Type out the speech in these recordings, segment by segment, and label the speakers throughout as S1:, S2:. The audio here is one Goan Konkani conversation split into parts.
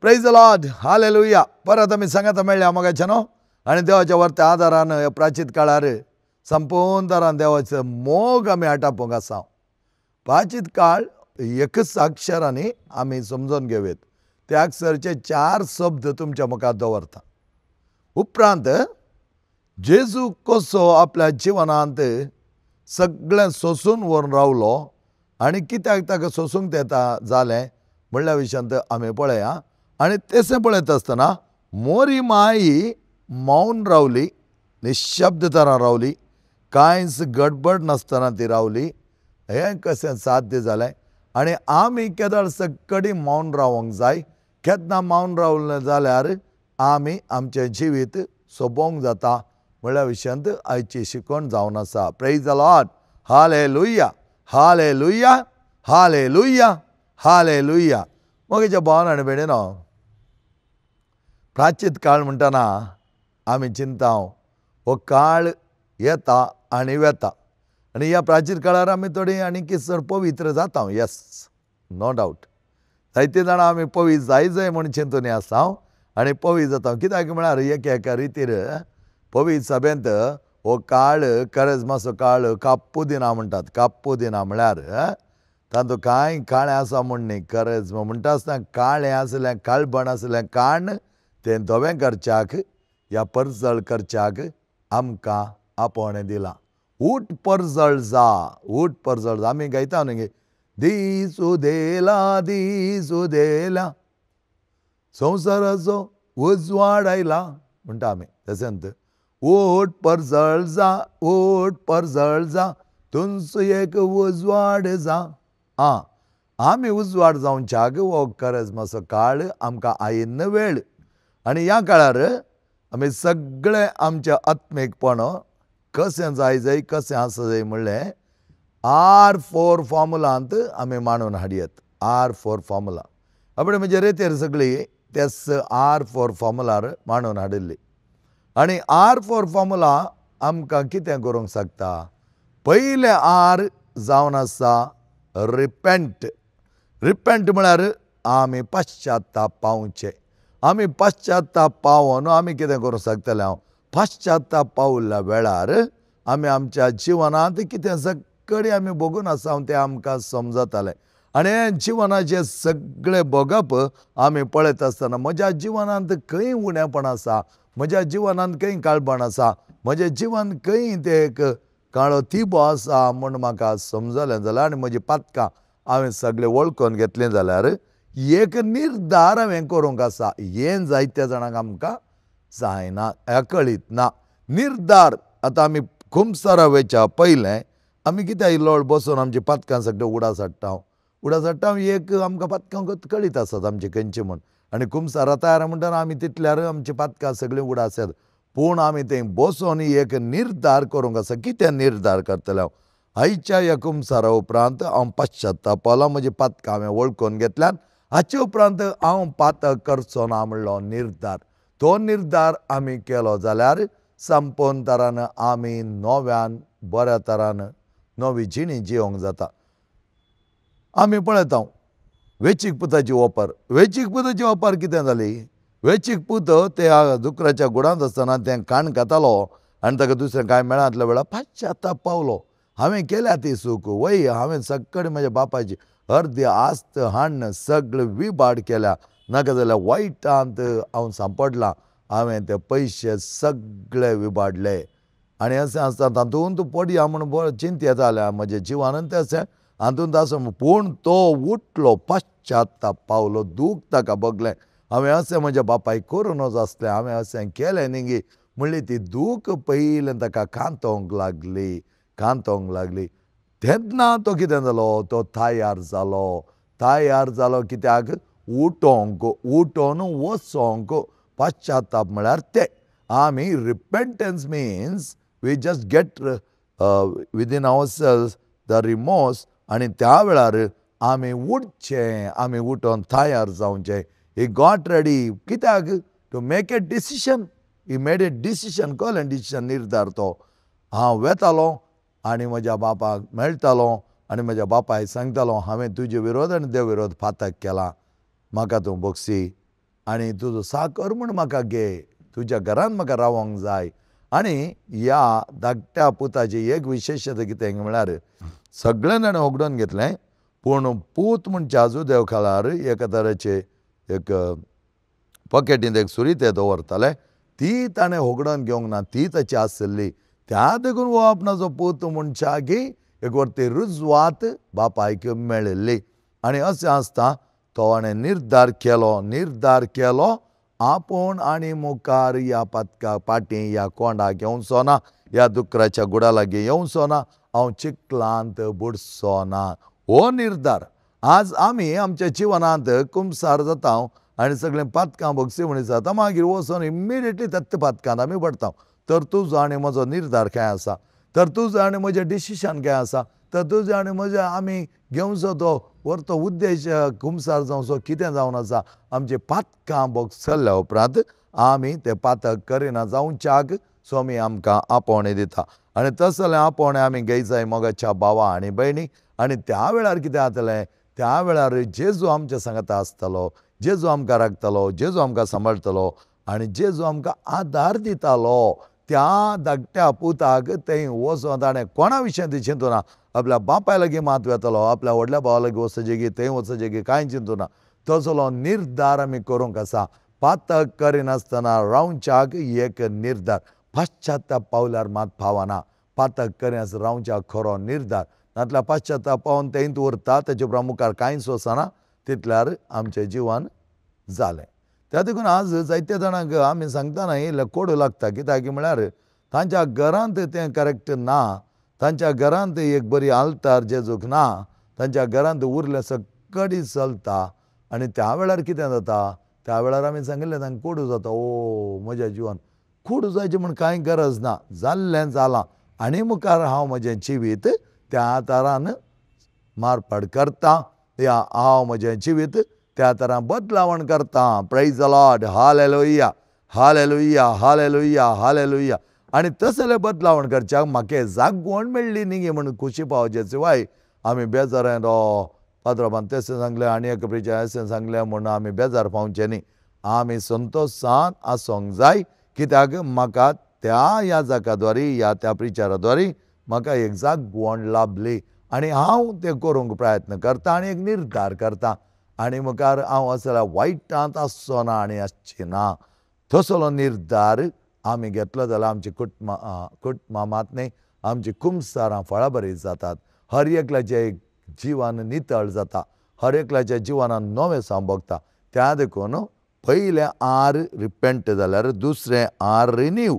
S1: Praise the Lord, hallelujah. परत आमी सांगात मेळ्ळ्या मोगाच्यानो आनी देवाच्या वर्त्या आदारान ह्या प्राचीत काळार संपूर्ण तरान देवाचो मोग आमी आटापूंक आसा. प्राचीत काळ एकच अक्षरांनी आमी समजून घेवयेत. त्या अक्षरचे चार शब्द तुमच्या मुखार दवरता. उपरांत जेजू कसो आपल्या जिवनांत सगळें सोंसून व्हरून रावलो आनी कित्याक ताका सोंसूंक येता जालें म्हणल्या विशयांत आमी पळया. आनी तेसें पळयता आसतना मोरी माई मौन रावली, निशब्द तरान रावली, कांयच गडबड नासतना ती रावली. हें कशें साध्य जालें? आनी आमी केदळ सकडी मौन रावंक जाय. केन्ना मौन रावलें जाल्यार आमी आमचें जिवीत सोंपोवंक जाता म्हणल्या विशयांत आयची शिकवण जावन आसा. Praise the Lord, hallelujah, hallelujah, hallelujah, hallelujah. मोगेच्या भावान आनी भयणीनो, प्राचीत काळ म्हणटना आमी चिंता हो काळ येता आनी वेता आनी ह्या प्राचीत काळार आमी थोडी आनी कितें चड पवित्र जाता. येस, नो डावट, जायते जाणां आमी पवित्र जाय जाय म्हूण चिंतून आसा आनी पवित्र जाता. कित्याक म्हळ्यार एक एका रितीर पवित्र सभेंत हो काळ करेजमाचो काळ काप्पू दिना म्हणटात. काप्पू दिना म्हळ्यार तातूंत कांय काळें आसा म्हूण न्ही. करेज्म म्हणटा आसतना काळें आसलें, काळबण आसलें काण तें धवें करच्याक ह्या परजळ करच्याक आमकां आपोवणें दिलां. ऊट परजळ जा, ऊट परजळ जा. आमी गायता न्ही, दीस उदेला, दीस उदेला, संवसाराचो उजवाड आयला म्हणटा आमी. तशेंच ऊट परजळ जा, ऊट परजळ जा, तुमचो एक उजवाड जा. आं, आमी उजवाड जावच्याक हो करेजमाचो काळ आमकां आयिल्लो वेळ. आनी ह्या काळार आमी सगळे आमचें आत्मीकपण कशें जाय जाय, कशें आसा जाय म्हणलें R4 फॉर्मुलांत आमी मांडून हाडयत. R4 formula आपणे म्हणजे रेतेर सगळी तेच R4 फॉर्मुलार मांडून हाडिल्ली. आनी R4 formula आमकां कितें करूंक शकता? पयलें R जावन आसा रिपेंट. रिपेंट म्हळ्यार आमी पश्चाताप पावचे. आमी पश्चाताप पावोन आमी कितें करूंक शकतले? हांव पश्चाताप पावल्या वेळार आमी आमच्या जिवनांत कितें सगळें आमी भोगून आसा तें आमकां समजतालें. आनी जिवनाचें सगळें भोगप आमी पळयता आसतना म्हज्या जिवनांत खंय उणेपण आसा, म्हज्या जिवनांत खंय काळपण आसा, म्हजें जिवन खंय तें एक काळो तिबो आसा म्हूण म्हाका समजलें जाल्यार आनी म्हजी पातकां हांवें सगळें वळखून घेतलें जाल्यार एक निर्धार हांवें करूंक आसा. हें जायत्या जाणांक आमकां जायना, कळीत ना. निर्धार आतां आमी खुमसारा वयच्या पयलें आमी कित्याक इल्लो बसून आमची पातकां सगळें उडास हाडटा, उडास हाडटा. एक आमकां पातकां कळीत आसात आमची खंयची म्हूण. आनी खुमसारा तयार म्हणटना आमी तितल्यार आमची पातकां सगळीं उडास येता. पूण आमी थंय बसून एक निर्धार करूंक आसा. कितें निर्धार करतलें हांव? आयच्या ह्या कुमसारा उपरांत हांव पश्चाताप पावलां, म्हजी पातकां हांवें वळखून घेतल्यान, हाचे उपरांत हांव पातक करचो ना म्हणलो निर्धार. तो निर्धार आमी केलो जाल्यार संपूर्ण तरान आमी नव्यान बऱ्या तरान नवी जिणी जिवंक जाता. आमी पळयता वेचीक पुताची वापर. वेचीक पुताची वापर कितें जाली? वेचीक पूत त्या दुकराच्या गुडांत आसतना तें काण खातालो आनी ताका दुसरें कांय मेळनासल्या वेळार पश्चाताप पावलो. हांवें केल्या ती चूक, वय हांवें सगळी म्हज्या बापायची अर्दी आस्त हाडून सगळें विबाड केल्या, नाका जाल्यार वायटांत हांव सांपडलां, हांवें ते पयशे सगळे विबाडले. आनी अशें आसता तातूंत पडया म्हूण बरें चिंत येतालें म्हज्या जिवानूच तें अशें हातूंत आसा. पूण तो उठलो, पश्चाताप पावलो, दूख ताका भोगलें. हांवें अशें म्हज्या बापायक करूं नजो आसलें, हांवें अशें केलें न्ही गे म्हणली ती दूख पयलें ताका कांतोवंक लागली, कांतोवंक लागली. तेन्ना तो कितें जालो? तो तयार जालो. तयार जालो कित्याक? उठोंक, उठोन वचोंक. पश्चाताप म्हळ्यार तें आमी repentance means we just get within ourselves the remorse. आनी त्या वेळार आमी उठचें, आमी उठोन तयार जावचें. He got ready कित्याक? To make a decision. He made a decision. कहलें डिसिजन? निर्धार. तो हांव वेतालो आनी म्हज्या बापाक मेळटालो आनी म्हज्या बापायक सांगतालो हांवें तुजे विरोध आनी देव विरोध पातक केला, म्हाका तूं बोगसी. आनी तुजो साकर म्हूण म्हाका घे, तुज्या घरान म्हाका रावंक जाय. आनी ह्या धाकट्या पुताची एक विशेशता कितें म्हळ्यार सगळ्यां जाणां होगडून घेतलें, पूण पूत म्हणचे जुदेव काळार एका तरेचे एक पॉकेटींत एक सुरी ते दवरताले, ती ताणें होगडून घेवंक ना, ती ताची आशिल्ली. त्या देखून हो आपणाचो पूत मनशाक एक वरती रुजवात बापायक मेळिल्ली. आनी अशें आसता तो हाणें निर्धार केलो, निर्धार केलो आपूण आनी मुखार ह्या पातका पाटी ह्या कोंडाक येवचो ना, ह्या दुकराच्या गुडा लागीं येवचो ना, हांव चिखलांत बुडचो ना. हो निर्धार आज आमी आमच्या जिवनांत कुमसार जाता आनी सगळें पातकां भोगसी म्हण जाता, मागीर वचून इमिडिएटली त्याच पातकांत आमी पडटा. तर तुजो आनी म्हजो निर्धार काय आसा, तर तुजो आनी म्हजें डिसिशन काय आसा, तर तुजो आनी म्हजें आमी घेवचो तो व्हरतो उद्देश कुमसार जावचो कितें जावन आसा. आमची पातकां भोगसल्या उपरांत आमी तें पातक करिना जावच्याक स्वामी आमकां आपोवणें दिता. आनी तसलें आपोवणें आमी घेयजाय मोगाच्या भावा आनी भयणी. आनी त्या वेळार कितें जातलें, त्या वेळार जेजू आमच्या सांगाता आसतलो, जेजू आमकां राखतलो, जेजू आमकां सांबाळटलो आनी जेजू आमकां आदार दितालो. त्या धाकट्या पुताक थंय वचोन ताणें कोणा विशयान ती चिंतूना, आपल्या बापाय लागीं मात वेतलो, आपल्या व्हडल्या भावा लागीं वचचें की थंय वचचें की कांय चिंतूना. तसलो निर्धार आमी करूंक आसा, पातक करिनासतना रावच्याक एक निर्धार. पाश्चात्ताप पावल्यार मात पावना, पातक करिनासतना रावच्याक खरो निर्धार. नातल्यार पाश्चात्ताप पावन थंयच उरता, तेचे उपरांत मुखार कांयच वचना, तितल्यार आमचें जिवन जालें. त्या देखून आज जायत्या जाणांक आमी सांगतना इल्लें कोडू लागता, कित्याक म्हळ्यार तांच्या घरांत तें करेक्ट ना, तांच्या घरांत एक बरी आल्तार जेजूक ना, तांच्या घरांत उरलें सकडी चलता. आनी त्या वेळार कितें जाता, त्या वेळार आमी सांगिल्लें तांकां कोडू जाता, ओ म्हज्या जिवन कोडू जायचें म्हूण कांय गरज ना, जाल्लें जालां आनी मुखार हांव म्हजें जिवीत त्या तरान मारपाट करता, या हांव म्हजें जिवीत त्या तरान बदलावण करता. Praise the Lord, hallelujah, hallelujah, hallelujah, hallelujah. आनी तसलें बदलावण करच्याक म्हाका जागवण मेळ्ळी न्ही म्हूण खुशी पावचे शिवाय आमी बेजारान रो पाद्रोबान तशें सांगलें आनी एक प्रिचा अशें सांगलें म्हूण आमी बेजार पावचें न्ही. आमी संतोशान आसूंक जाय, कित्याक म्हाका त्या याजका द्वारी या त्या प्रिचारा द्वारी म्हाका एक जागवण लाभली आनी हांव तें करूंक प्रयत्न करता आनी एक निर्धार करता आनी मुखार हांव असल्या वायटांत आसचो ना आनी आसचें ना. तसलो निर्धार आमी घेतलो जाल्यार आमची कुटुंबां मात न्ही, आमची कुमसारां फळाबरी जातात, हर एकल्याचें जिवन नितळ जाता, हर एकल्याच्या जिवनान नवें सांभोगता. त्या देखून पयलें आर रिपेंट जाल्यार दुसरें आर रिन्यू.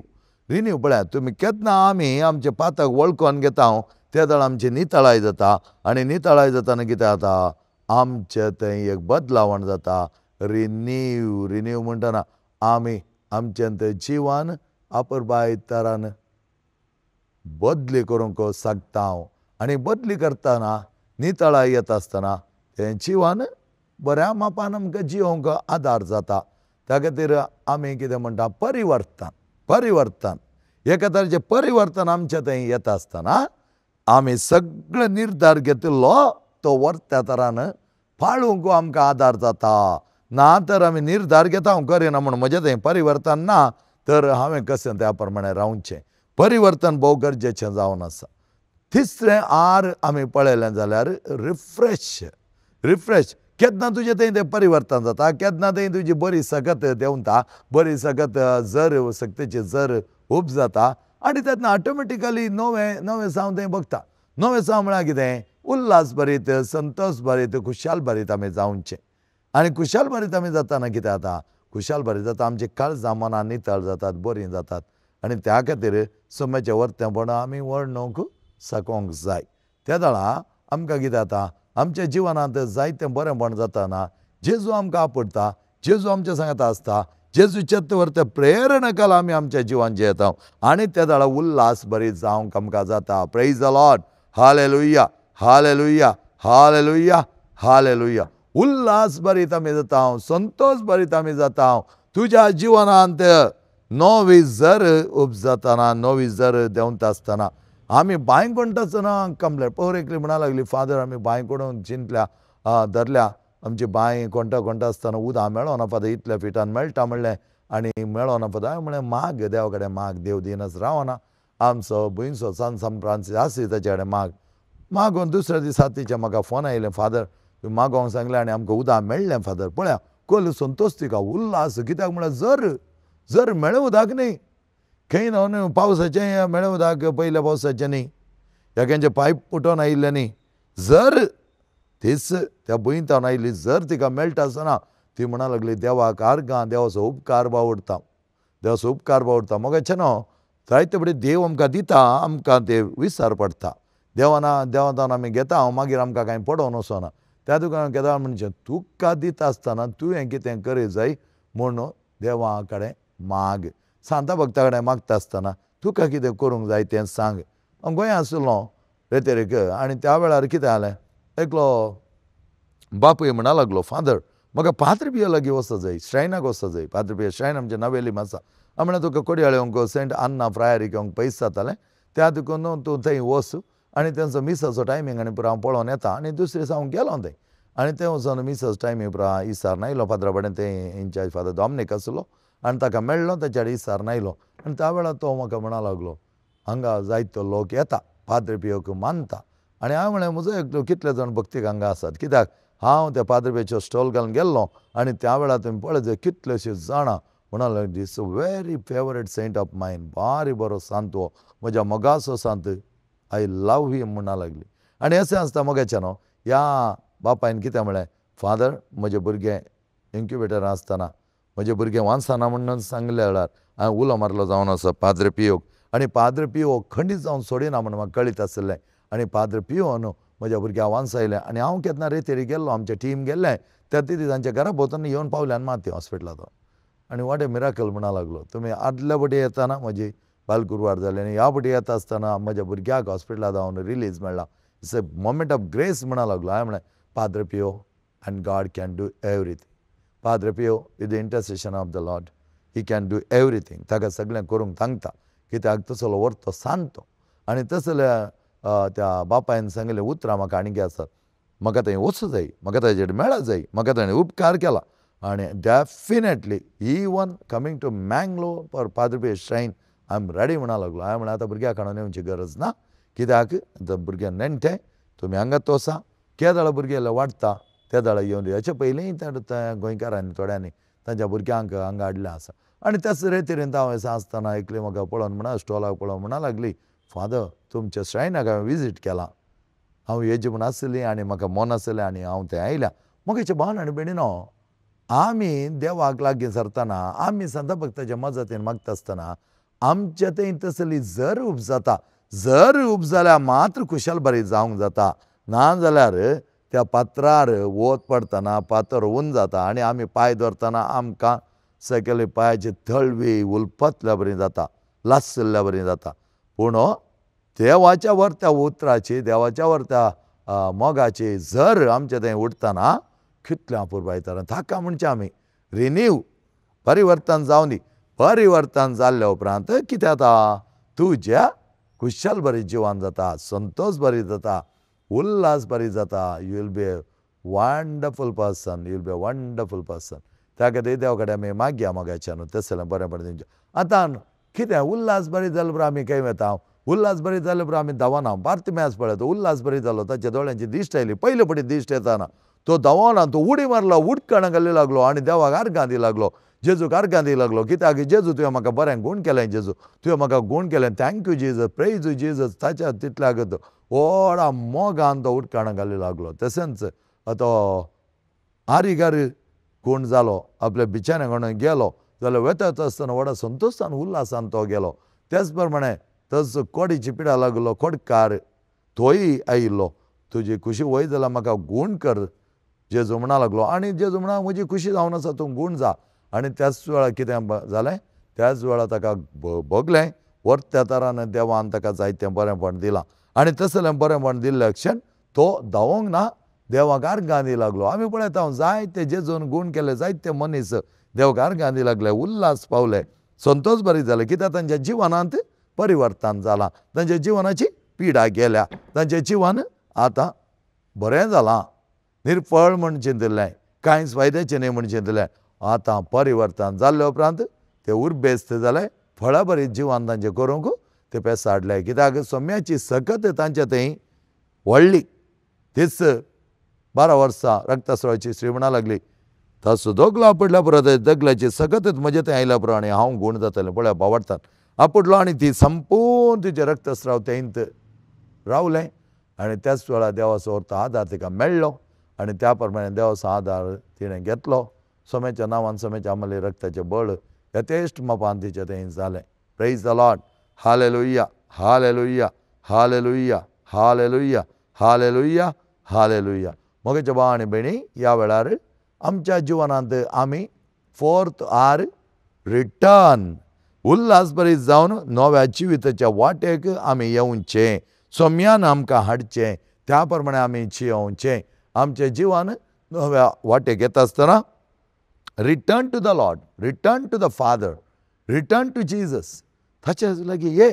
S1: रिन्यू पळयात तुमी केन्ना आमी आमचें पातक वळखून घेता तेदळ आमची नितळाय जाता आनी नितळाय जाताना कितें जाता, आमचें थंय एक बदलावण जाता. रिन्यू, रिन्यू म्हणटना आमी आमचें तें जिवन अपुरबाय तरान बदली करूंक शकता आनी बदली करतना नितळाय येता आसतना तें जिवन बऱ्या मापान आमकां जिवंक आदार जाता. त्या खातीर आमी कितें म्हणटा, परिवर्तन, परिवर्तन एका तरेचें परिवर्तन आमच्या थंय येता आसतना आमी सगळे निर्धार घेतिल्लो तो वर्त्या तरान पाळूंक आमकां आदार जाता. ना तर आमी निर्धार घेता हांव करिना म्हूण म्हजें थंय परिवर्तन ना तर हांवें कशें त्या प्रमाणें रावचें. परिवर्तन भोव गरजेचें जावन आसा. तिसरें आर आमी पळयलें जाल्यार रिफ्रेश. रिफ्रेश केन्ना तुजें थंय तें परिवर्तन जाता, केन्ना थंय तुजी बरी सकत देंवता, बरी सकत जर सक्तेची जर उब जाता आनी तेन्ना ऑटोमेटिकली नवें नवें साव थंय बगता. नवें साव म्हळ्यार कितें, उल्हास भरीत, संतोश भरीत, खुशाल भरीत आमी जावचें. आनी खुशाल भरीत आमी जाताना कितें जाता, खुशाल भरीत जाता आमची काळजां मनां नितळ जातात, बरीं जातात आनी त्या खातीर सोम्याचें वर्तेंपण आमी वर्णूंक सकोंक जाय. त्या वेळार आमकां कितें जाता, आमच्या जिवनांत जायतें बरेंपण जाताना जेजू आमकां आपडटा, जेजू आमच्या सांगाता आसता, जेजूच्या वर्ते प्रेरणा काल आमी आमच्या जिवन जियेता आनी त्या वेळार उल्हास बरी जावंक आमकां जाता. Praise the Lord, hallelujah, hallelujah, hallelujah, hallelujah. Ulhas भरीत आमी जाता, संतोश भरीत आमी जाता. तुज्या जिवनांत नवी जर उपजातना, नवी जर देंवता आसतना आमी बांय कोणटाच ना कंप्लेट. पोर एकली म्हणा लागली, फादर आमी बांय कोणून चिंतल्या धरल्या आमची बांय कोणटा कोणटा आसतना उदक मेळोना फादर, इतल्या फिटान मेळटा म्हणलें आनी मेळोना फादर. हांवें म्हणलें माग देवा कडेन माग, देव दिनच रावना. आमचो भयणचो सान सान फ्रांसीस आसा ताचे कडेन माग. मागून दुसऱ्या दिसा तिचें म्हाका फोन आयलें, फादर तुमी मागोंक सांगलें आनी आमकां उदक मेळ्ळें फादर. पळया कल संतोश तिका उल्हास, कित्याक म्हळ्यार जर जर मेळ्ळें उदक न्ही खंय न्हू पावसाचें मेळ्ळें उदक पयल्या पावसाचें न्ही, ह्या पायप फुटोन आयिल्लें न्ही, जर तीच त्या भुंयतान आयिल्ली जर तिका मेळटा आसतना ती म्हणा लागली देवाक आर्गां, देवाचो उपकार बावडटा, देवाचो उपकार बावडटा. मोगाचें न्हू जायते फुडें देव आमकां दिता, आमकां ते विसर पडटा. देवाना देवान आमी घेता मागीर आमकां कांय पडोवन वचना. त्या तुका केदाळ म्हणजे तुका दिता आसतना तुवें कितें करी जाय म्हूण देवा कडेन माग, सांता भक्ता कडेन मागता आसतना तुका कितें करूंक जाय तें सांग. हांव गोंया आशिल्लो रेतेरीक आनी त्या वेळार कितें जालें, एकलो बापूय म्हणा लागलो फादर म्हाका पाद्र पियो लागीं वचो जाय, श्रायनाक वचो जाय. पाद्र पियो श्रायन आमचें नावेलीम आसा. हांव म्हणलें तुका कोडयाळ येवंक सेंट अन्ना फ्रायरीक येवंक पयस जातालें, त्या देखून तूं थंय वच आनी तेंचो मिसाचो टायमींग आनी पुरो हांव पळोवन येता. आनी दुसरे दिसा हांव गेलो थंय आनी थंय वचोन मिसाचो टायमींग पुरो इसार आयलो. फादरा कडेन थंय इन्चार्ज फादर डॉमनीक आसलो आनी ताका मेळ्ळो, ताच्या कडेन इसार आयलो. आनी त्या वेळार तो म्हाका म्हणा लागलो हांगा जायतो लोक येता पाद्र पियोक मानता. आनी हांवें म्हणलें म्हजो एकलो कितले जाण भक्तीक हांगा आसात, कित्याक हांव त्या पाद्र पियोचो स्टॉल घालून गेल्लो आनी त्या वेळार तुमी पळय कितलेशे जाणां म्हणा लागली this very favourite saint of mine, बारी बरो सांत हो, म्हज्या मोगाचो सांत, I love him म्हणा लागली. आनी अशें आसता मोगाचें न्हू, ह्या बापायन कितें म्हणलें, फादर म्हजें भुरगें इन्क्युबेटर आसतना म्हजें भुरगें वाचना म्हणून सांगल्या वेळार हांवें उलो मारलो जावन आसा पाद्र पियोक, आनी पाद्र पियो खंडीत जावन सोडिना म्हूण म्हाका कळीत आशिल्लें. आनी पाद्र पियो न्हू म्हज्या भुरग्याक वांसायलें. आनी हांव केन्ना रेतेरी गेल्लो, आमचें टीम गेल्लें त्या ती तांच्या घरा भोंवतणी येवन पावल्यान माती हॉस्पिटलांत. आनी what a miracle म्हणा लागलो, तुमी आदल्या फावटी येतना म्हजी बायल गुरवार जाली आनी ह्या फावटी येता आसतना म्हज्या भुरग्याक हॉस्पिटलांत हांव रिलीज मेळ्ळा, it's a moment of grace म्हणा लागलो. हांवें म्हणलें Padre Pio and God can do everything, Padre Pio with the intercession of the Lord he can do everything. ताका सगळें करूंक सांगता, कित्याक तसलो व्हरतो सांगतो. आनी तसल्या त्या बापायन सांगिल्लें उतरां म्हाका आनीक आसात, म्हाका थंय वचूं जाय, म्हाका ताजेर मेळा जाय, म्हाका ताणें उपकार केला. आनी definitely even coming to Mangalore for Padre Pio shrine I am ready म्हणा लागलो. हांवें म्हणलें आतां भुरग्याक हाडून येवची गरज ना, कित्याक आतां भुरग्यां नेणटें, तुमी हांगा तोसा केदाळ भुरगें वाडटा त्या दाळा येवन हेचे पयलींय गोंयकारांनी थोड्यांनी तांच्या भुरग्यांक हांगा हाडलें आसा. आनी त्याच रेतीरेन हांव अशें आसतना एकली म्हाका पळोवन म्हणा स्टॉलाक पळोवन म्हणा लागली फादर तुमच्या श्रायनाक हांवें विजीट केलां, हांव हेजी म्हूण आसली आनी म्हाका मन आसलें आनी हांव थंय आयल्या. म्हाका भावन आनी भयणीनो, आमी देवाक लागीं सरतना, आमी सांता भक्ताच्या मजतीन मागता आसतना आमच्या थंय तसली जर उब जाता, जर उब जाल्यार मात्र खुशाल बरी जावंक जाता, ना जाल्यार त्या पात्रार वत पडटना पातर हून जाता आनी आमी पांय दवरतना आमकां सकयले पांयाची थळवी उलपतल्या बरी जाता, लासल्या बरी जाता. पूण देवाच्या वर त्या उतराची, देवाच्या वर त्या मोगाची जर आमच्या थंय उठतना कितलें अपुरबायता. ताका म्हणचें आमी रिनीव, परिवर्तन जावं दी. परिवर्तन जाल्ल्या उपरांत कितें जाता, तुज्या खुशाल बरी जिवन जाता, संतोश बरी जाता, उल्हास बरी जाता. You will be a wonderful person, you will be a wonderful person. त्या खातीर देवा कडेन आमी मागया मोगाच्यान न्हू तसलें बरें बरें दिवचें. आतां कितें उल्हास बरी जाले उपरांत आमी खंय वता, उल्हास बरी जाले उपरांत आमी धांवना. बार्तिमेस पळयता उल्हास बरी जालो, ताच्या दोळ्यांची दिश्ट आयली, पयले फावटी दिश्ट येताना तो धांवना, तो उडी मारलो, उडकाणां घाली लागलो आनी देवाक आर्गां दी लागलो, जेजूक आर्गां दी लागलो. कित्याक जेजू तुवें म्हाका बरें गूण केलें, जेजू तुवें म्हाका गूण केलें, thank you Jesus, praise you Jesus. ताच्या तितल्याक व्हडा मोगान तो उडकाणां घाली लागलो. तशेंच तो आरिगार गूण जालो, आपल्या बिचाऱ्या कोण गेलो जाल्यार वता आसतना व्हडा संतोशान उल्हासान तो गेलो. त्याच प्रमाणे तसो कोडीची पिडा लागलो खोडकार तोय आयिल्लो, तुजी खुशी वय जाल्यार म्हाका गूण कर जेजू म्हणा लागलो. आनी जेजू म्हणा म्हजी खुशी जावन आसा, तूं गूण जा. आनी त्याच वेळार कितें जालें, त्याच वेळार ताका भोगलें, वर्त्या तरान देवान ताका जायतें बरेंपण दिलां. आनी तसलें बरेंपण दिल्लें क्षण तो धांवोंक ना, देवाक आर्गां दी लागलो. आमी पळयता जायते जेजून गूण केले, जायते मनीस देवाक आर्गां दी लागले, उल्हास पावले, संतोश बरी जाले, कित्याक तांच्या जिवनांत परिवर्तन जालां, तांच्या जिवनाची पिडा गेल्या, तांचें जिवन आतां बरें जालां. निर्फळ म्हण चिंतिल्लें, कांयच फायद्याचें न्हय म्हण चिंतिल्लें. आतां परिवर्तन जाल्ले उपरांत ते उर्बेस्त जाले, फळाभरीत जिवन तांचें करूंक ते पेसाडले. कित्याक सोम्याची सकत तांचे थंय व्हडली. तीच 12 वर्सां रक्तस्रावाची स्त्री म्हणा लागली, ताचो दगलो आपडल्या पुरो, दगल्याची सकतच म्हजे थंय आयल्या पुरो आनी हांव गूण जातलें. पळया भावार्थान आपडलो आनी ती संपूर्ण तिचे रक्तस्राव थंयत रावलें आनी त्याच वेळार देवाचो अर्थ आदार तिका मेळ्ळो आनी त्या प्रमाणे देवाचो आदार तिणें घेतलो. सोम्याच्या नांवान सोम्याच्या आमले रक्ताचें बळ यथेश्ट मापान तिचें थंय जालें. Praise the Lord. Hallelujah, hallelujah, hallelujah, hallelujah, hallelujah, hallelujah. मोगेच्या भाव आनी भयणी, ह्या वेळार आमच्या जिवनांत आमी फोर्थ आर रिटर्न उल्हास बरी जावन नव्या जिविताच्या वाटेक आमी येवचें, सोम्यान आमकां हाडचें, त्या प्रमाणे आमी जियोवचें. आमचें जिवन नव्या वाटेक येता आसतना return to the Lord, return to the Father, return to Jesus. ताचे लागीं ये.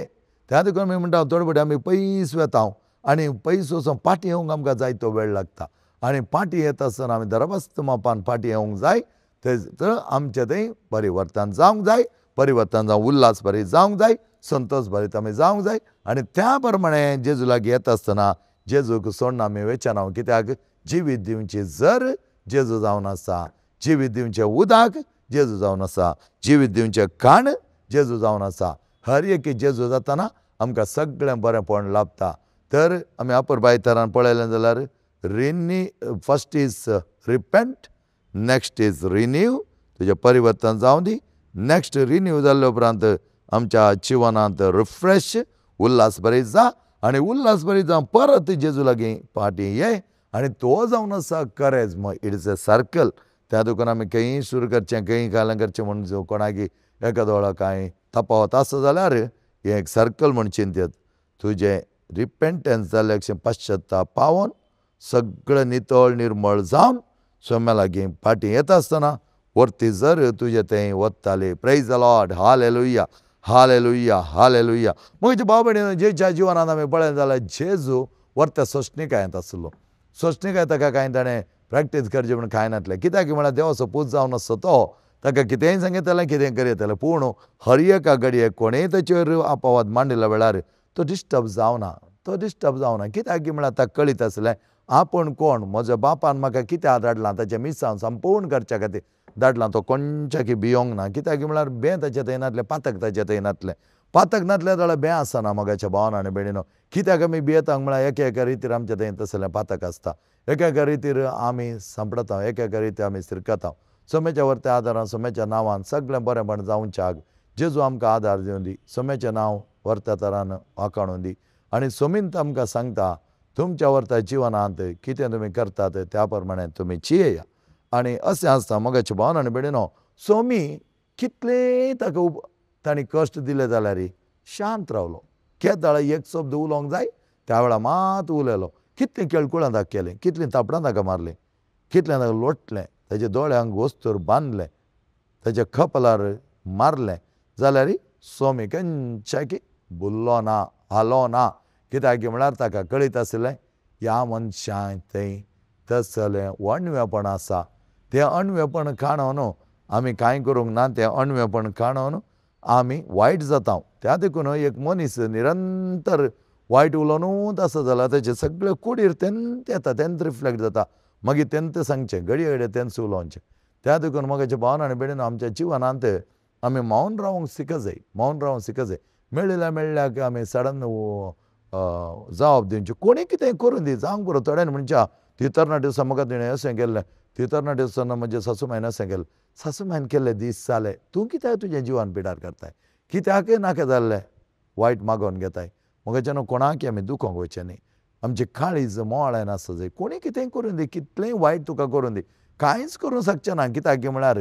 S1: त्या देखून आमी म्हणटा थोडे फावटी आमी पयस वेता आनी पयस वचून पाटी येवंक आमकां जायतो वेळ लागता आनी पाटी येता आसतना आमी दरबस्त मापान पाटी येवंक जाय. तर आमचें थंय परिवर्तन जावंक जाय, परिवर्तन जावं उल्हास भरीत जावंक जाय, संतोष भरीत आमी जावंक जाय आनी त्या प्रमाणे जेजू लागीं येता आसतना जेजूक सोडून आमी वेचना. कित्याक जिवीत दिवची जर जेजू जावन आसा, जिवीत दिवचें उदक जेजू जावन आसा, जिवीत दिवचें काण जेजू जावन आसा. हर एक जेजू जातना आमकां सगळें बरेंपण लाभता. तर आमी अपुरबाय तरान पळयलें जाल्यार first is repent, next is renew, तुजें परिवर्तन जावं दी. नेक्स्ट रिन्यू जाल्ले उपरांत आमच्या जिवनांत रिफ्रेश उल्हास भरीत जा आनी उल्हास भरीत जावन परत जेजू लागीं फाटीं ये आनी तो जावन आसा करेज. It is a circle. त्या देखून आमी खंयी सुरू करचें, खंयी कालें करचें म्हूण कोणाकी एका दोळा कांय तपावत आसा जाल्यार हें एक सर्कल म्हूण चिंतयत. तुजें रिपेंटन्स जाल्लें, पश्चाताप पावोन सगळें नितळ निर्मळ जावन सोम्या लागीं फाटीं येता आसतना वरती जर तुजें थंय वताली. Praise the Lord. Hallelujah, hallelujah, hallelujah. म्हज्या भाव भयणीनो, जेच्या जिवनांत आमी पळयलें जाल्यार जेजू वरत्या सोंसणिकायेंत आसलो. सोंसणिकाय ताका कांय ताणें प्रॅक्टीस करची म्हूण कांय नासलें. कित्याक म्हळ्यार देवाचो पूत जावन आसता तो ताका कितेंय सांगयतालें, कितेंय करयतालें. पूण हर एका घडयेक कोणेय ताचेर आपावाद मांडिल्ल्या वेळार तो डिस्टर्ब जावना, तो डिस्टर्ब जावना. कित्याक म्हळ्यार ताका कळीत आसलें आपूण कोण, म्हज्या बापान म्हाका कित्याक धाडलां, ताचें मिसांव संपूर्ण करच्या खातीर धाडलां. तो कोणच्याकी भियोंक ना. कित्याक म्हळ्यार बें ताचें थंय नासलें, पातक ताचें थंय नासलें. पातक नासलें जाल्यार बें आसना मोगाच्या भावान आनी भयणीनो. कित्याक आमी भियेता म्हळ्यार एका एका रितीर आमच्या थंय तसलें पातक आसता, एका एका रितीर आमी सांपडटा, एका एका रितीर आमी सिरकता. सोम्याच्या वरत्या आदारान, सोम्याच्या नांवान सगळें बरेंपण जावच्याक जेजू आमकां आदार दिवन दी. सोम्याचें नांव वरत्या तरान वाखाणून दी आनी सोमींत आमकां सांगता तुमच्या वरत्या जिवनांत कितें तुमी करतात त्या प्रमाणे तुमी जियेया. आनी अशें आसता मोगाच्या भावान आनी भयणीनो, सोमी कितलें ताका तांणी कश्ट दिले जाल्यार शांत रावलो. केदाळ एक शब्द उलोवंक जाय त्या वेळार मात उलयलो. कितलीं केळकुळां ताका केलीं, कितलीं थापडां ताका मारलीं, कितलें ताका लोटलें, ताच्या दोळ्यांक वस्तूर बांदलें, ताच्या कपलार मारलें जाल्यार सोमी खंयच्याकी भुल्लो ना, हालो ना. कित्याक म्हळ्यार ताका कळीत आशिल्लें ह्या मनशांक थंय तसलें अणवेपण आसा. तें अणवेपण काणून आमी कांय करूंक ना, तें अणवेपण काणून आमी वायट जाता. त्या देखून एक मनीस निरंतर वायट उलोवनूच आसा जाल्यार ताचें सगळें कुडीर तेंत येता, तेंत रिफ्लेक्ट जाता. मागीर तेंत सांगचें, घडये घडये तेंच उलोवचें. त्या देखून मोगाच्या भावान आनी भयणीनो, आमच्या जिवनांत आमी मौन रावंक शिकत जाय, मौन रावंक शिकत जाय. मेळिल्ल्या मेळ्ळ्याक आमी सडन जबाब दिवची. कोणी कितें करून दी जावंक पुरो. थोड्यांनी म्हणच्या ती तरणाटे दिसा म्हाका तिणें अशें केल्लें, ती तरणाटे दिसा म्हज्या सासूमायन अशें केलें, सासूमायन केल्ले दीस जाले. तूं कित्याक तुजें जिवन पिडार करताय, कित्याक नाका जाल्लें वायट मागोवन घेताय. मोगाच्यान कोणाक आमी दुखोवंक वचचें न्ही. आमचें काळीज मोळें आसा जाय. कोणी कितेंय करून दी, कितलेंय वायट तुका करून दी, कांयच करूंक शकचें ना. कित्याक म्हळ्यार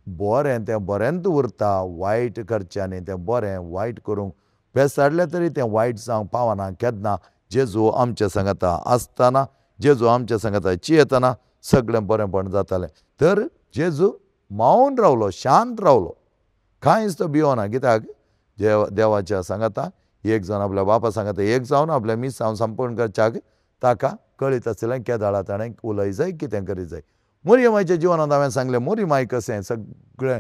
S1: बरें तें बरेंच उरता, वायट करचें न्ही. तें बरें वायट करूंक पेसाडलें तरी तें वायट जावंक पावना. केन्ना जेजू आमच्या सांगाता आसतना, जेजू आमच्या सांगाता चियेतना सगळें बरेंपण जातालें. तर जेजू मौन रावलो, शांत रावलो, कांयच तो भिवना. कित्याक देवाच्या सांगाता एक जावन आपल्या बापा सांगाता एक जावन आपल्या मिसांव संपूर्ण करच्याक ताका कळीत आशिल्लें केदाळा ताणें उलय जाय कितें करी जाय. मोरयमायच्या जिवनांत हांवें सांगलें मोरयमाय कशें सगळें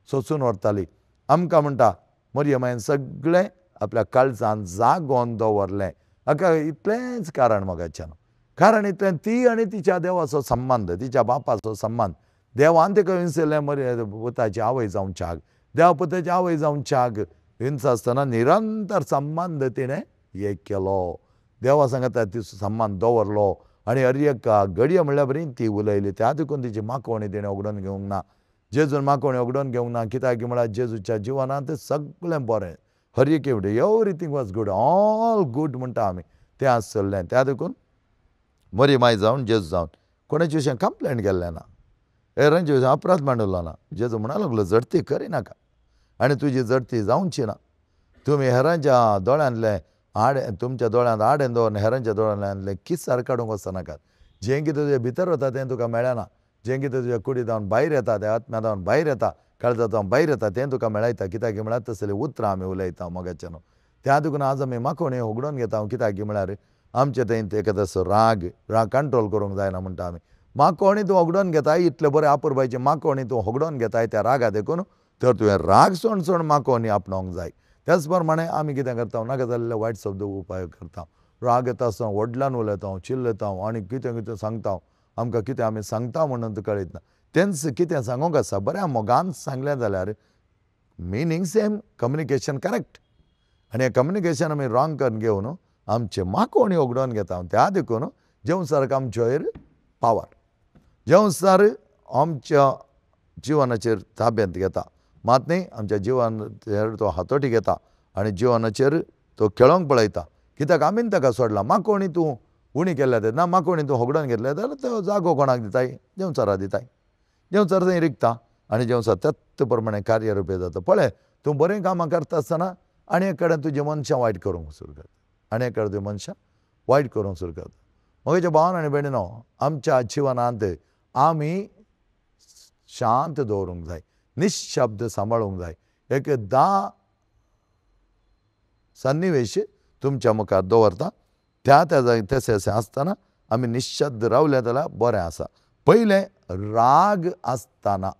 S1: सोंसून व्हरताली. आमकां म्हणटा मोरयमायन सगळें आपल्या काळजान जागोवन दवरलें. हाका इतलेंच कारण मोगाच्यान, कारण इतलें ती आनी तिच्या देवाचो संबंद, तिच्या बापाचो संबंद. देवान तिका विंचयलें मरे पुताची आवय जावच्याक, देवा पुताची आवय जावच्याक विंच आसतना निरंतर संबंद तिणें एक केलो, देवा सांगता तिचो संबंद दवरलो आनी हर एका घडये म्हणल्यार बरी ती उलयली. त्या देखून तिची माकोवणी तिणें उगडून घेवंक ना, जेजून माकोवणी उगडून घेवंक ना. कित्याक म्हळ्यार जेजूच्या जिवनांत सगळें बरें, हर एक everything was good, all good म्हणटा आमी तें आसलें. त्या देखून मरी माय जावन जेजू जावन कोणाचे विशयान कंप्लेंट केल्लें ना, हेरांचे विशयान अपराध मांडलो ना. जेजू म्हणा लागलो जडती करिनाका आनी तुजी जडती जावची ना. तुमी हेरांच्या दोळ्यांतलें आड, तुमच्या दोळ्यांत आडें दवरून हेरांच्या दोळ्यांतलें किसार काडूंक वचनाकात. जें कितें तुजें भितर वता तें तुका मेळना, जें कितें तुज्या कुडी जावन भायर येता, त्या आत्म्या जावन भायर येता, काळजा जावन भायर येता तें तुका मेळयता. कित्याक म्हळ्यार तसलीं उतरां आमी उलयता मोगाच्यान. त्या देखून आज आमी माकोवणी उगडून घेता. कित्याक म्हळ्यार आमचे थंय एका तसो राग राग कंट्रोल करूंक जायना म्हणटा आमी. माकोवणी तूं उगडून घेताय इतलें बरें आपुरबायचें माकोवणी तूं उगडून घेताय त्या रागा देखून, तर तुवें राग सोड सोड माकोवणी आपणावंक जाय. त्याच प्रमाणे आमी कितें करता, नाका जाल्ले वायट शब्द उपयोग करता, राग येता आसतना व्हडल्यान उलयता, चिल्लयता आनी कितें कितें सांगता. आमकां कितें आमी सांगता म्हणून कळयत ना, तेंच कितें सांगूंक आसा बऱ्या मोगान सांगलें जाल्यार मिनींग सेम, कम्युनिकेशन करेक्ट. आनी हें कम्युनिकेशन आमी रॉंग करून घेवन आमचें माकोवणी उगडून घेता. त्या देखून जेवसारक आमचेर पावर, जेवसार आमच्या जिवनाचेर ताब्यांत घेता, मात न्ही आमच्या जिवनाचेर तो हातोटी घेता आनी जिवनाचेर तो खेळोंक पळयता. कित्याक आमीन ताका सोडला. माकोवणी तूं उणी केल्या तेन्ना माकोवणी तूं होगडून घेतल्या जाल्यार तो जागो कोणाक दिताय, जेवसारा दिताय. जेवसार थंय रिगता आनी जेवसार त्याच प्रमाणे कार्यरुपे जाता. पळय तूं बरीं कामां करता आसतना आनी एक कडेन तुजी मनशां वायट करूंक सुरू करता, आनी एक कडेन तुजी मनशां वायट करूंक सुरू करता. म्हज्या भावान आनी भयणीनो, आमच्या जिवनांत आमी शांत दवरूंक जाय, निशब्द सांबाळूंक जाय. एक 10 सन्निवेश तुमच्या मुखार दवरता, त्या त्या जागी तशें अशें आसतना आमी निशब्द रावले जाल्यार बरें आसा. पयलें राग आसतना,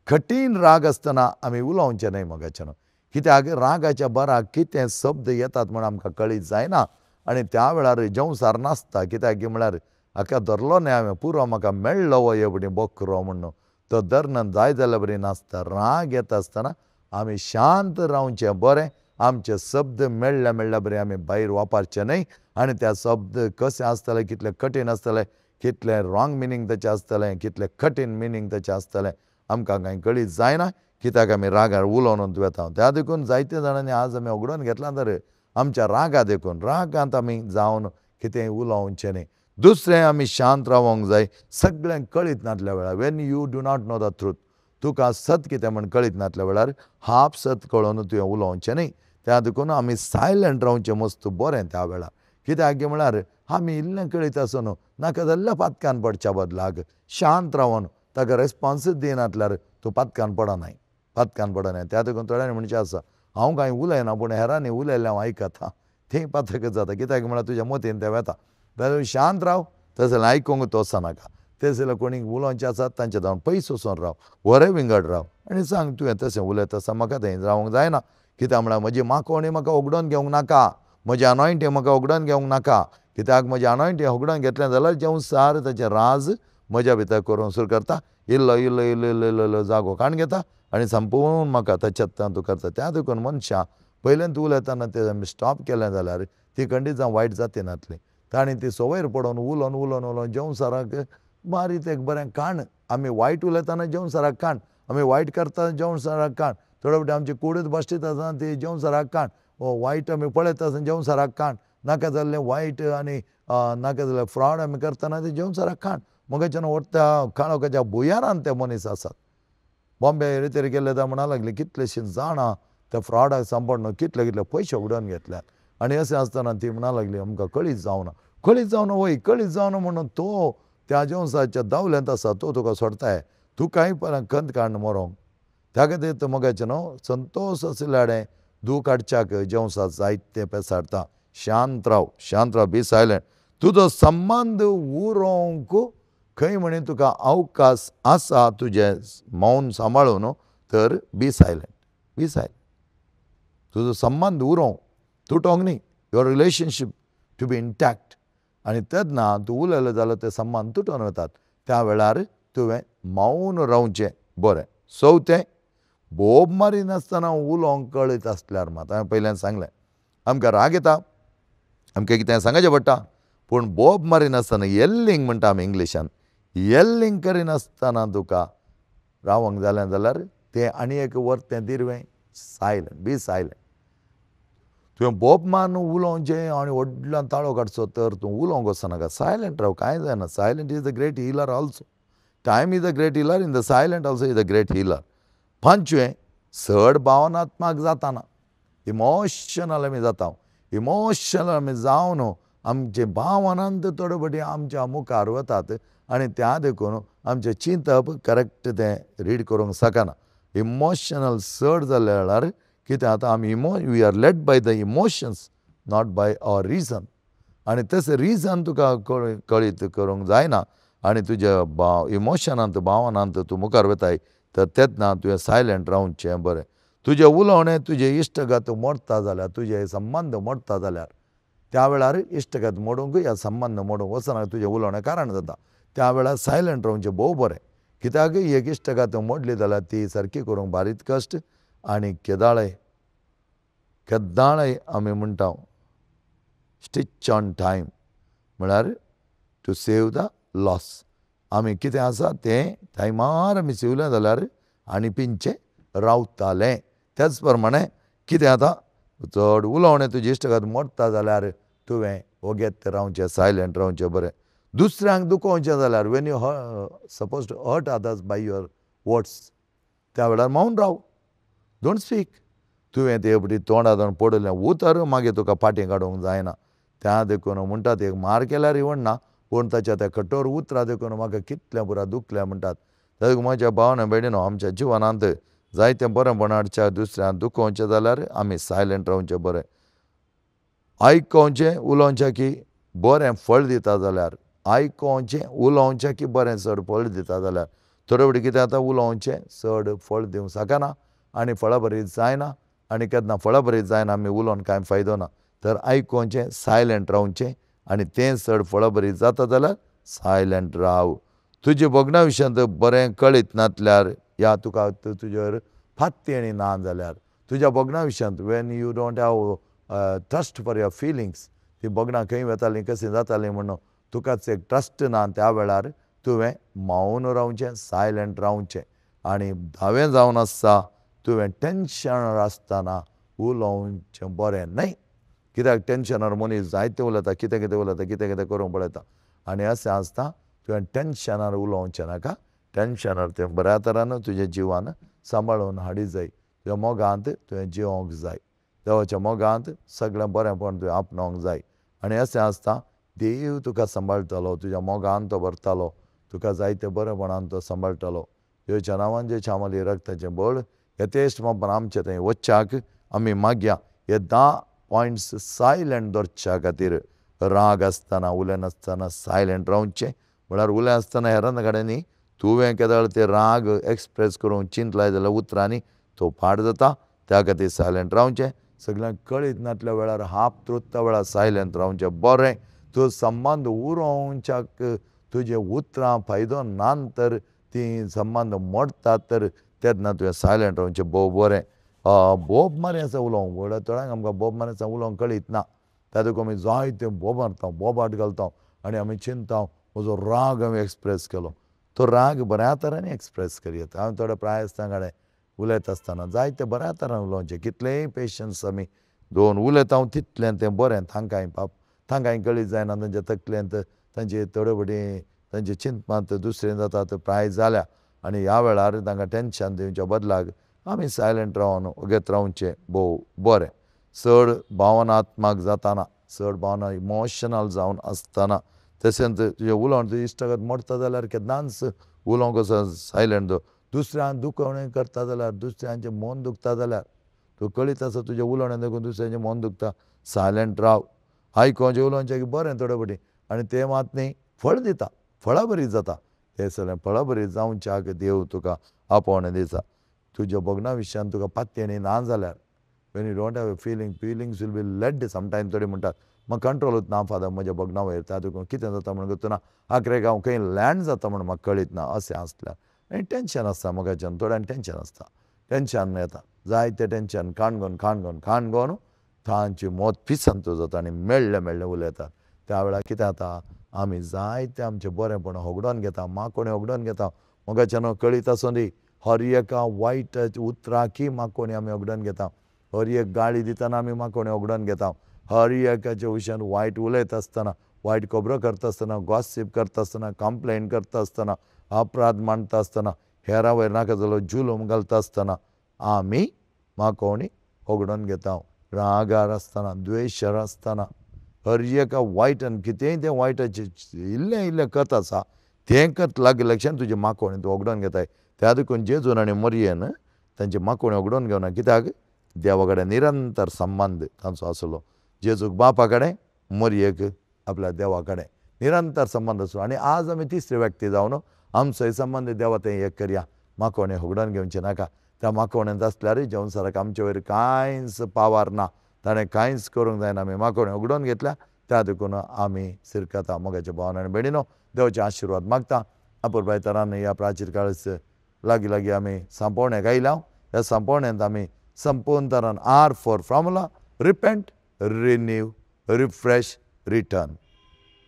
S1: कठीण राग आसतना आमी उलोवचें न्हय मोगाच्यान. कित्याक रागाच्या बराक कितें शब्द येतात म्हूण आमकां कळीत जायना आनी त्या वेळार जेवसार नासता. कित्याक म्हळ्यार हाका धरलो न्हय हांवें, पुरो म्हाका मेळ्ळो हो हे फुडें बोकरो म्हणून तो धरन जाय जाल्यार बरी नासता. राग येता आसतना आमी शांत रावचें बरें. आमचे शब्द मेळ्ळ्या मेळ्ळ्या बरें आमी भायर वापरचे न्हय आनी त्या शब्द कशें आसतले, कितले कठीण आसतले, कितलें रॉंग मिनींग ताचें आसतलें, कितलें कठीण मिनींग ताचें आसतलें आमकां कांय कळीत जायना. कित्याक आमी रागार उलोवन वता. त्या देखून जायते जाणांनी आज आमी उगडून घेतलां तर आमच्या रागा देखून रागांत आमी जावन कितेंय उलोवचें न्हय. दुसरें आमी शांत रावंक जाय. सगळ्यांक कळीत नासल्या वेळार, when you do not know the truth, तुका सत कितें म्हण कळीत नासल्या वेळार हाफ सत कळोवन तुवें उलोवचें न्हय. त्या देखून आमी सायलंट रावचें मस्त बरें त्या वेळार. कित्याक म्हळ्यार आमी इल्लें कळीत आसून नाका जाल्ल्या पातकान पडच्या बदलाक शांत रावन ताका रेस्पोन्सूच दिनासल्यार तूं पातकान पडनाय, पातकान पडनाय. त्या देखून थोड्यांनी म्हणचें आसा, हांव कांय उलयना पूण हेरांनी उलयल्लें हांव आयकता, थंय पातकच जाता. कित्याक म्हळ्यार तुज्या मतीन तें वता. जाल्यार शांत राव, तशें आयकूंक तो वचनाका. तें जाल्यार कोणीक उलोवचें आसा तांचे जावन पयस वचून राव, वरें विंगड राव आनी सांग तुवें तशें उलयता आसा म्हाका थंय रावंक जायना. कित्याक म्हळ्यार म्हजी माकोवणी म्हाका उगडून घेवंक नाका, म्हजें अनॉयंटींग म्हाका उगडून घेवंक नाका. कित्याक म्हजें अनॉयंटींग उगडून घेतलें जाल्यार जेवसार ताचें राज म्हज्या भितर करूंक सुरू करता. इल्लो इल्लो इल्लो इल्लो इल्लो इल्लो जागो काडून घेता आनी संपूर्ण म्हाका ताच्यात तूं करता. त्या देखून मनशां पयल्यान तूं उलयतना तें आमी स्टॉप केलें जाल्यार ती कंडिशन वायट जाती नासली. ताणें ती संवयर पडोवन उलोवन उलोवन उलोवन जेवसाराक मारीत एक बरें काण. आमी वायट उलयतना जेवसाराक काण, आमी वायट करतना जेवसाराक काण, थोडे फावटी आमची कुडूच बसटीत आसतना ती जेवसाराक काण, वायट आमी पळयता आसतना जेवसाराक काण, नाका जाल्लें वायट आनी नाका जाल्लें फ्रॉड आमी करतना ते जेवसाराक काण. मगाच्यान व्हरता काळोखाच्या भुंयारान ते मनीस आसात. बॉम्बे रितेर गेल्ले ते म्हणा लागले कितलेशीं जाणां त्या फ्रॉडाक सांपडून कितले कितले पयशे उडोवन घेतल्यात. आनी अशें आसतना ती म्हणा लागली आमकां कळीत जावना, कळीत जावना, वय कळीत जावना म्हणून तो त्या जेवसाच्या दावल्यांत आसा तो तुका सोडताय, तुकाय परत खंत काडून मरोंक. त्या खातीर मगाचें न्हू संतोश आशिल्ल्या दूख काडच्याक जेवसा जायते पेसाडटा. शांत राव, शांत राव, बी सायलंट. तुजो संबंद उरोवंक खंय म्हणी तुका अवकाश आसा तुजें मौन सांबाळून तर बी सायलंट, बी सायलंट. तुजो संबंद उरोवंक तुटोंक न्ही, your relationship to be intact. आनी तेन्ना तूं उलयलें जाल्यार ते संबंद तुटोन वतात, त्या वेळार तुवें मौन रावचें बरें. चवथें, बोब मारिनासतना उलोवंक कळीत आसल्यार मात, हांवें पयल्यान सांगलें आमकां राग येता, आमकां कितें सांगचें पडटा, पूण बोब मारिनासतना येल्लींग म्हणटा आमी इंग्लिशान, येल्लींग करिनासतना तुका रावंक जालें जाल्यार तें आनी एक वर्तें दिरवें, सायलंट, बी सायलंट. तुवें बोब मारून उलोवचें आनी व्हडल्यान ताळो काडचो तर तूं उलोवंक वचनाका, सायलंट राव, कांय जायना. Silent is the great healer also, time is the great healer, in the silent also is the great healer. पांचवें, चड भावनात्मक जाताना, इमोशनल आमी जाता, इमोशनल आमी जावन आमचे भावनांत थोडे फावटी आमच्या मुखार वतात आनी त्या देखून आमचें चिंतप करेक्ट तें रीड करूंक शकना. इमोशनल चड जाल्ल्या वेळार कितें आतां आमी we are led by the emotions not by our reason. आनी तशें रिजन तुका कळीत करूंक जायना आनी तुज्या इमोशनांत भावनांत तूं मुखार वताय तर तेन्ना तुवें सायलंट रावचें बरें. तुजें उलोवणें तुजें इश्टगत मोडटा जाल्यार, तुजे संबंद मोडटा जाल्यार त्या वेळार इश्टगत मोडूंक या संबंद मोडूंक वचना, तुजें उलोवणें कारण जाता, त्या वेळार सायलंट रावचें भोव बरें. कित्याक एक इश्टगत मोडली जाल्यार ती सारकी करूंक बारीक कश्ट. आनी केदाळय केदाळय आमी म्हणटा स्टिच ऑन टायम, म्हळ्यार टू सेव the loss. आमी कितें आसा तें टायमार आमी शिवलें जाल्यार आनी पिंचें रावतालें. त्याच प्रमाणे कितें आतां चड उलोवणें तुजें इश्टगत मोडटा जाल्यार तुवें वोगेत रावचें, सायलंट रावचें बरें. दुसऱ्यांक दुखोवचें जाल्यार when you suppose to hurt others by your words, त्या वेळार मौन राव, don't speak. तुवें ते फावटी तोंडांत पडिल्लें उतर मागीर तुका फाटीं काडूंक जायना. त्या देखून म्हणटात एक मार केल्यार इवडना, पूण ताच्या त्या कठोर उतरां देखून म्हाका कितलें पुरा दुखलें म्हणटात. त्या म्हज्या भावना भयणीनो, आमच्या जिवनांत जायतें बरेंपण हाडच्या दुसऱ्यांक दुखोवचें जाल्यार आमी सायलंट रावचें बरें. आयकोवचें उलोवचें की बरें फळ दिता जाल्यार, आयकोवचें उलोवचें की बरें चड फळ दिता जाल्यार, थोडे फावटी कितें जाता उलोवचें चड फळ दिवंक शकना आनी फळां बरी जायना, आनी केन्ना फळां बरी जायना आमी उलोवन कांय फायदो ना. तर आयकोवचें, सायलंट रावचें आनी तें चड फळां बरी जाता जाल्यार सायलंट राव. तुजे भोगणा विशयांत बरें कळीत नासल्यार या तुका तुजेर फात्तेणी ना जाल्यार, तुज्या भोगणा विशयांत when you don't have trust for your feelings, ती भोगणां खंय वतालीं कशीं जातालीं म्हणून तुकाच एक ट्रस्ट ना, त्या वेळार तुवें मौन रावचें, सायलंट रावचें. आनी धावें जावन आसता तुवें टेंशनार आसतना उलोवचें बरें न्हय. कित्याक टेंशनार मनीस जायतें उलयता, कितें कितें उलयता, कितें कितें करूंक पळयता आनी अशें आसता तुवें टेंशनार उलोवचें नाका. टेंशनार तें बऱ्या तरान तुज्या जिवान सांबाळून हाडी जाय, तुज्या मोगांत तुवें जिवोंक जाय, देवाच्या मोगांत सगळें बरेंपण तुवें आपणावंक जाय. आनी अशें आसता देव तुका सांबाळटलो, तुज्या मोगान तो भरतालो, तुका जायते बरेंपणान तो सांबाळटलो. देवाच्या नांवान जे छामली रक्ताचें बळ यथेश्ट बापान आमचे थंय वच्चाक आमी मागया. हे 10 पॉयंट्स सायलंट दवरच्या खातीर, राग आसतना उलयनासतना सायलंट रावचें, म्हळ्यार उलय आसतना हेरां कडेन न्ही, तुवें केदळ ते राग एक्सप्रेस करूंक चिंतलाय जाल्यार उतरांनी तो फाट जाता, त्या खातीर सायलंट रावचें. सगळ्यांक कळीत नासल्या वेळार हाप त्रुत्ता वेळार सायलंट रावचें बरें. तुजो संबंद उरोवच्याक तुजे उतरां फायदो ना तर तीं संबंद मोडटात तर तेन्ना तुवें सायलंट रावचें भोव बरें. बोब मारी आसा उलोवंक, व्हडल्या थोड्यांक आमकां बोब मारी आसा उलोवंक कळीत ना, त्या देखून आमी जायते बोब मारता, बोबाट घालता आनी आमी चिंता म्हजो राग हांवें एक्सप्रेस केलो, तो राग बऱ्या तरांनी एक्सप्रेस करयेता. हांवें थोड्या प्रायस्तां कडेन उलयता आसतना जायते बऱ्या तरान उलोवचें, कितलेय पेशन्स आमी दोन उलयता तितलें तें बरें. तांकांय पाप तांकांय कळीत जायना, तांच्या तकलेंत तांचे थोडे फावटी तांचे चिंतपांत दुसरें जाता तर प्राय जाल्या आनी ह्या वेळार तांकां टेंशन दिवच्या बदलाक आमी सायलंट रावन वगेत रावचें भोव बरें. चड भावनात्मक जाताना, चड भावना इमोशनल जावन आसतना, तशेंच तुजें उलोवण तुजें इश्टागत मोडटा जाल्यार केन्नाच उलोवंक असो सायलंट दवर. दुसऱ्यान दुखवणें करता जाल्यार, दुसऱ्यांचें मन दुखता जाल्यार, तूं कळीत आसा तुजें उलोवणें देखून दुसऱ्यांचें मन दुखता, सायलंट राव. आयकोवचें उलोवचें की बरें थोडे फावटी, आनी तें मात न्ही फळ दिता, फळां बरी जाता. तें सगळें फळां बरी जावच्याक देव तुका आपोवणें दिता. तुज्या भोगणा विशयान तुका पातयेणी ना जाल्यार when you don't have a feeling, feelings will be led sometime. थोडी म्हणटात म्हाका कंट्रोलूच ना फादर म्हज्या भोगणा वयर, त्या देखून कितें जाता म्हण ना आखरेक हांव खंय लँड जाता म्हण म्हाका कळीत ना अशें आसल्यार आनी टेंशन आसता मोगाच्यान, थोड्यांक टेंशन आसता, टेंशन येता जायते टेंशन काणगोन काणगोन काणगोन तांची मत पिसंत जाता आनी मेळ्ळें मेळ्ळें उलयतात. त्या वेळार कितें जाता आमी जायते आमचें बरेंपण होगडोवन घेता, माकोणी होगडोवन घेता. मोगाच्यान कळीत आसूं दी, हर एका वायट उतराकी माकोणी आमी होगडोवन घेता, हर एक गाळी दितना आमी माकोणी होगडोवन घेता, हर एकाच्या विशयान वायट उलयता आसतना, वायट खबरो करता आसतना, गॉसीप करता आसतना, कंप्लेन करता आसतना, अपराध मांडटा आसतना, हेरां वयर नाका जालो जुलूम घालता आसतना आमी माकोणी होगडोवन घेता. रागार आसतना, द्वेशार आसतना, हर एका वायट आनी कितेंय तें वायटाचें इल्लें इल्लें कत आसा तें कत लागीं लक्षान तुजें माकोणी तूं होगडोवन घेताय. त्या देखून जेजून आनी मरियेन तांचे माकोणी होगडोवन घेवना, कित्याक देवा कडेन निरंतर संबंद तांचो आसलो. जेजूक बापा कडेन, मरियेक आपल्या देवा कडेन निरंतर संबंद आसलो. आनी आज आमी तिसरी व्यक्ती जावन आमचोय संबंद देवा थंय एक करया, माकोणी होगडोवन घेवचें नाका. त्या माकोणेंत आसल्यार संवसाराक आमचे वयर कांयच पावार ना, ताणें कांयच करूंक जायना. आमी माकोणी होगडोवन घेतल्या त्या देखून आमी सिरकता. मोगाच्या भावान आनी भयणीनो देवाचे आशिर्वाद मागता. अपुरबाय तरान ह्या प्राचीर काळच लागीं लागीं आमी सांपोवण्याक आयल्या. ह्या सांपोवण्यांत आमी संपूर्ण तरान R for formula, repent, renew, refresh, return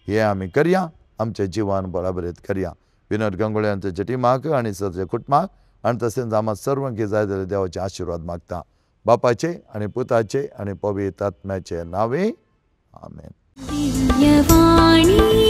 S1: हें आमी करया, आमच्या जिवन बराबरीत करया. विनोद गंगोळे आमच्या टिमाक आनी सगळ्या कुटुंबाक आनी तशेंच आमकां सर्वांक जाय जाल्यार देवाचे आशिर्वाद मागता. बापाचे आनी पुताचे आनी पवित्र आत्म्याचे नांवे आमेन.
S2: दिव्यवाणी.